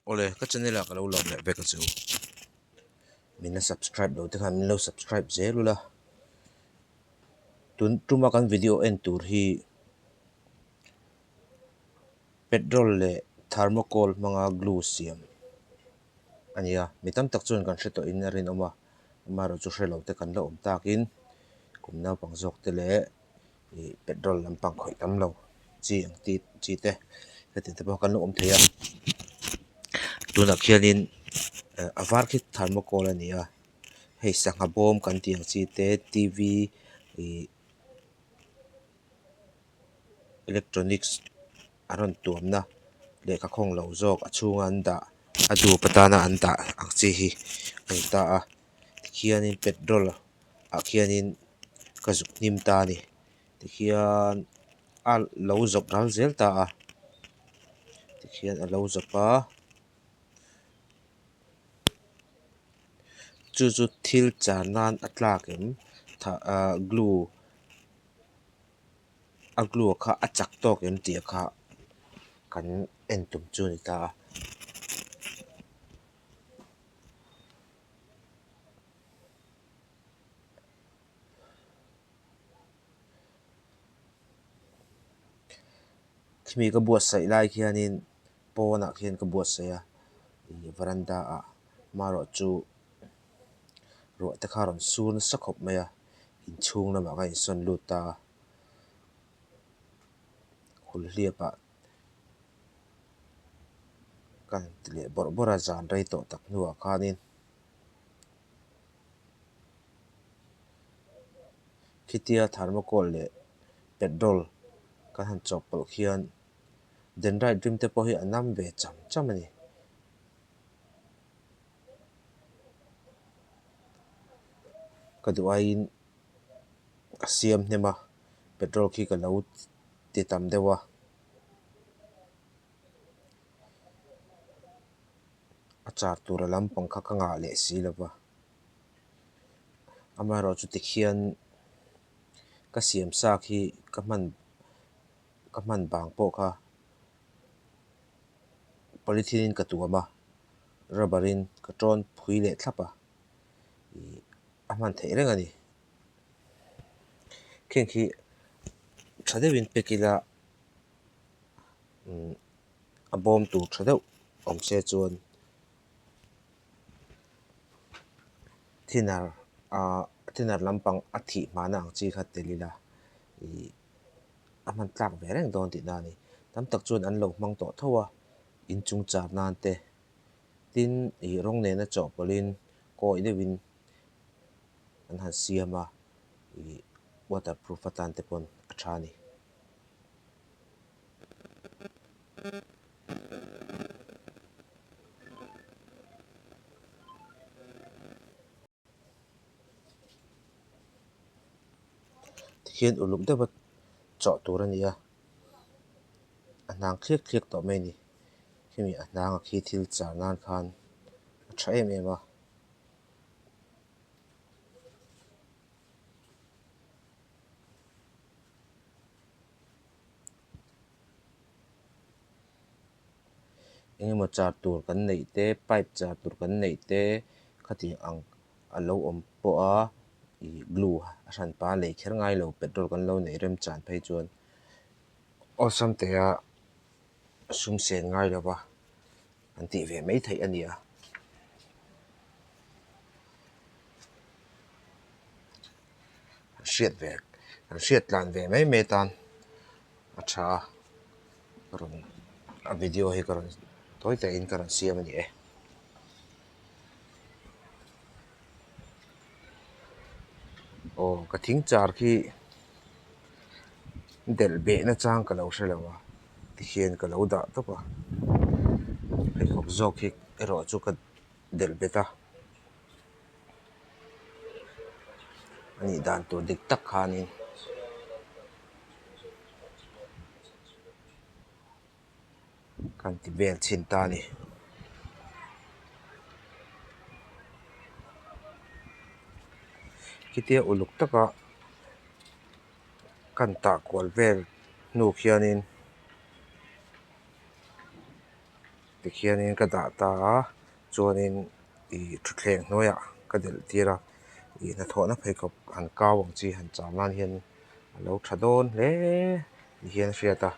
Awle ka channel ah ka lo lawm leh vek a chu. Min la subscribe lo te khan min lo subscribe zel ula. Tun tuma kan video en tur hi petrol leh thermocol hmanga glue siam a ni a. Mi tam tak chuan kan hre tawh in a rinawm a, amaherawhchu hre lo te kan la awm takin kum naupang zawk te leh ih petrol lampang khawih tam lo chi ang ti chi te heti te pawh kan lo awm thei a tunah khianin eh a var khi thermocol a ni a hei sangha bawm kan tih ang chi te t v ih electronics an rawn tuamna lehkha khawng lo zawk a chhunga an dah a dup atana an dah ang chi hi a ni ta a tikhianin petrol ah khianin ka zuk hnim ta a ni tikhian a lo zawp ral zel ta a tikhian a lo zawp a chu chu thil char nan a tlak em thah ah glue a glue kha a chak tawk em tih kha kan en tum chu a ni ta a. Khimi ka buatsaih lai khianin pawnah khian ka buatsaih a ih varanda ah marawh chu ruah te kha a rawn sur nasa khawp mai a inchhung lamah ka insawn lut ta a hulhliap ah ka han ti leh bawrh bawrh a zan rei tawh tak hnuah khanin. Khitia thermocol leh petrol kan han chawhpawlh khian dendrite rim te pawh hi a nam ve cham cham a ni. Ka duh aiin ka siam hnem a petrol khi ka lo ti tam deuh a. A char tur a lampang kha ka ngah leh si lo va amaherawhchu tikhian ka siam sa khi ka hman ka hman bang pawh kha polythene in ka tuam a rubber in ka tawn phui leh thlap a ih a hman theih reng a ni kheng khi tha deuhin pack ila umm a bawm tur tha deuh awm se chuan thinner ah thinner lampang a thih hmana ang chi kha tel ila ih a hman tlak ve reng dawn tihna a ni tam tak chuan an lo hmang tawh tho a inchung char nan te tin ih rawng nena chawhpawlhin kawi deuhin an han siam a ih waterproof atan te pawn a tha a ni. Tikhian uluk deuh a chawh tur a ni a a hnang thliak thliak tawh mai a ni khimi a hnang a khi thil char nan khan a tha em em a. Engemaw char tur kan neih te pipe char tur kan neih te khatiang ang a lo awm pawh a ih glue a hranpa lei kher ngai lo petrol kan lo neih rem chan phei chuan awlsam te a sum sen ngai lo va an tih ve mai theih a ni a. Hriat ve an hriat tlan ve mai mai atan a tha a ka rawn a video hi ka rawn tawi takin ka rawn siam a ni e. Aw ka thing char khi delh beh na chang ka lo hre lo a tikhian ka lo dah tawp a pheikhawk zawk hi erawh chu ka delh bet a. A nih dan tur dik tak khanin kan ti vel chhin ta a ni. Khitia uluk taka kan tah kual vel hnu khianin. Tikhianin ka dah ta a chuanin ih thutthleng hnuaiah ka delh tir a ih hnathawhna pheikhawk han kau ang chi han char nan hian a lo tha dawn hle ni hian a hriat a.